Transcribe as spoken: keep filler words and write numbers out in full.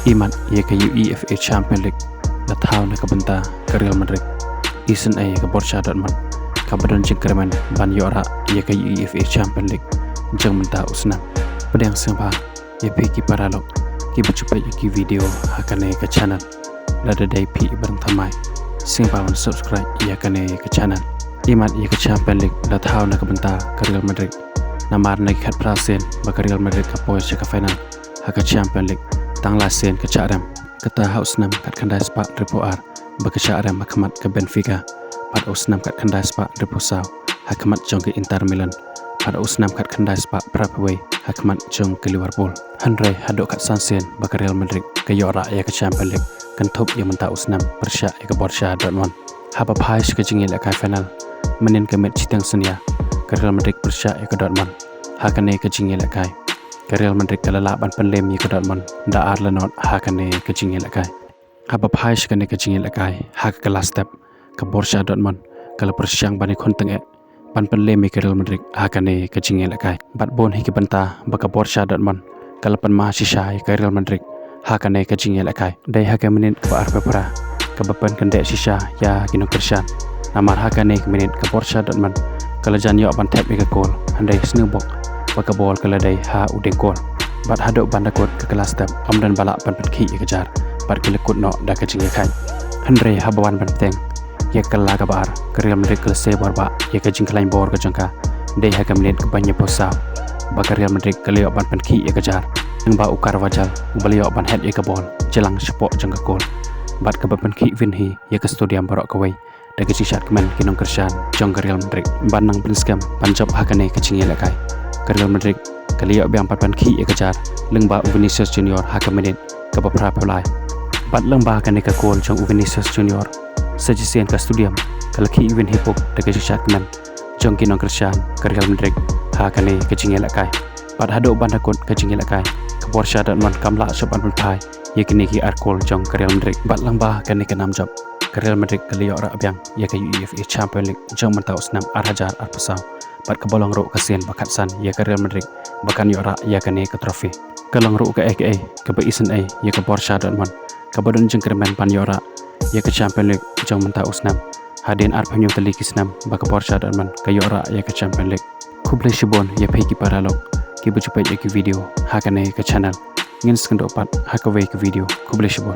Imat ïa ka UEFA Champions League la thaw na ka bynta ka Real Madrid. Isynei ïa ka Borussia Dortmund kaba don jingkyrmen ban ïoh rah ïa ka UEFA Champions League jong mynta u snem. Pdiang sngewbha ïa phi ki paralok kiba ju peit ïa ki video ha kane ka channel. Lada dei phi ba dang thymmai, sngewbha ban subscribe ïa kane ka channel. Imat ïa ka Champions League la thaw na ka bynta ka Real Madrid. Namar na ki khatphra sien ba ka Real Madrid ka poi sha ka final ha ka Champions League, tang lai sien ka shah rem. Kata ha u snem khatkhyndai spah hynriewphew ar ba ka shah rem ha khmat ka Benfica, bad u snem khatkhyndai spah hynriewphew saw ha khmat jong ka Inter Milan, bad u snem khatkhyndai spah phraphew wei ha khmat jong ka Liverpool. Hynrei haduh khatsan sien ba ka Real Madrid ka ïoh rah ïa ka Champions League, kynthup ïa mynta u snem pyrshah ïa ka Borussia Dortmund. Haba phai sha ka jingïalehkai final, mynnin ka miet shiteng synñia, ka Real Madrid pyrshah ïa ka Dortmund. Ha kane ka jingïalehkai, ka Real Madrid ka la lah ban pynlem ïa ka Dortmund da ar la not ha kane ka jingïalehkai. Haba phai sha kane ka jingïalehkai, ha ka kylla step, ka Borussia Dortmund ka la pyrshang ban ïakhun tyngeh ban pynlem ïa ka Real Madrid ha kane ka jingïalehkai. Bad bun hi ki bynta ba ka Borussia Dortmund ka la pynmad shisha ïa ka Real Madrid ha kane ka jingïalehkai. Dei ha ka minit kaba arphew phra kaba pynkyndeh shisha ïa ki nongkyrshan. Namar ha kane ka minit ka Borussia Dortmund ka la jan ïoh ban thep ïa ka kol, hynrei sngewbok ba ka bol ka la dei ha u dieng kol. Bad haduh ban da kut ka kylla step, ym don ba lah ban pynkhih ïa ka jar, bad ki la kut noh da ka jingïakhaid. Hynrei haba wan ban bteng ïa ka kylla kaba ar, ka Real Madrid ka la sei bor bah ïa ka jingkhlaiñ bor ka jong ka. Dei ha ka minit kaba hynñiewphew saw ba ka Real Madrid ka la ïoh ban pynkhih ïa ka jar, lyngba u Carvajal uba la ïoh ban het ïa ka bol jalang shapoh jong ka kol, bad kaba pynkhih win hi ïa ka stadium baroh kawei da ka jingshad kmen ki nongkyrshan jong ka Real Madrid ban nang pynskhem ban jop ha kane ka jingïalehkai. Ka Real Madrid ka la ïoh biang ban pynkhih ïa ka jar lyngba u Vinicius Junior ha ka minit kaba phraphew lai. Bad lyngba kane ka kol jong u Vinicius Junior, sa shisien ka stadium ka la khih win hi puk da ka jingshad kmen jong ki nongkyrshan ka Real Madrid ha kane ka jingïalehkai. Bad haduh ban da kut ka jingïalehkai, ka Borussia Dortmund kam lah shuh ban pynphai ïa kine ki ar kol jong ka Real Madrid. Bad lyngba kane ka nam jop, ka Real Madrid ka la ïoh rah biang ïa ka UEFA Champions League jong mynta u snem ar hajar arphew saw. Bad kaba long ruh ka sien ba khatsan ïa ka Real Madrid ba kan ïoh rah ïa kane ka trophy. Ka long ruh kaei kaei kaba isynei ïa ka Borussia Dortmund kaba don jingkyrmen ban ïoh rah ïa ka Champions League jong mynta u snem. Hadien arphew hynñiew tylli ki snem ba ka Borussia Dortmund ka ïoh rah ïa ka Champions League. Khublei shibun ïa phi ki paralok kiba ju peit ïa ki video ha kane ka channel. Ngin sa ïakynduh pat ha kawei ka video. Khublei shibun.